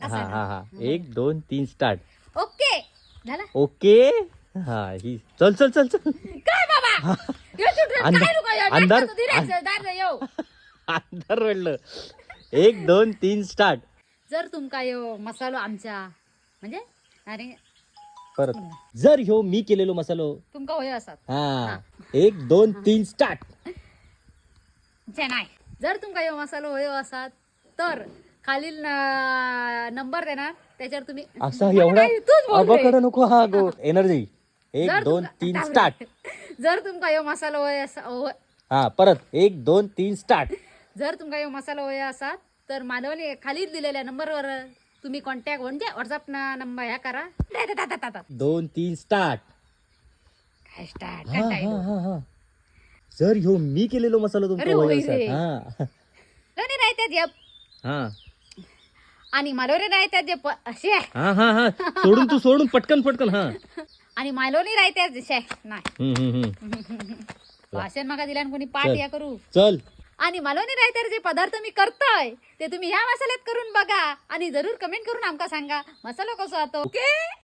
हा हा हा, 1 2 3 स्टार्ट. ओके, झालं. ओके, हा, ही चल चल चल चल. काय बाबा, यो सुटलं, काय नको, यो नाटकाचं धीराचं, दार यो. अंधार पडलं. 1 2 3 स्टार्ट. जर तुमका यो मसालो आमच्या म्हणजे आणि परत, जर ह्यो मी केलेलो मसालो तुमका होय असत. हा, 1 2 3 स्टार्ट. जे नाही, जर तुमका यो मसालो होय असात तर खालील नंबर देणार, त्याच्यावर तुम्ही असा मला एवढा काय, तूच बोल रे. अबकडं नको हा गो एनर्जी. 1 जर 2 3 स्टार्ट. जर तुमका यो मसालो होय असा हा, परत, 1 2 3 स्टार्ट. जर तुमका यो मसाला होय असात तर मानवने खाली दिलेल्या नंबरवर तुम्ही कॉन्टॅक्ट म्हणजे व्हॉट्सअप नंबर ह्या करा. ता, ता, ता, ता. 2 3 स्टार्ट. काय स्टार्ट? हा हा हा हा, जर ह्यो मी केलेलो मसाला तुमका अरे होय होय असात. रे. हा. लोणी राहतात जे हा. आणि मालवणी राहतात जे असे हा हा हा, सोडून तू सोडून, पटकन पटकन, हा. आणि मालवणी राहतात शे नाही. हम्म, हम्म, हम्म. भाषण मागा दिल्या आणि कोणी पाठ चल. या करू. चल. आणि मालवणी रायत्यार जे पदार्थ मी करतोय ते तुम्ही ह्या मसाल्यात करून बघा आणि जरूर कमेंट करून आमका सांगा मसाला कसा होतो. ओके.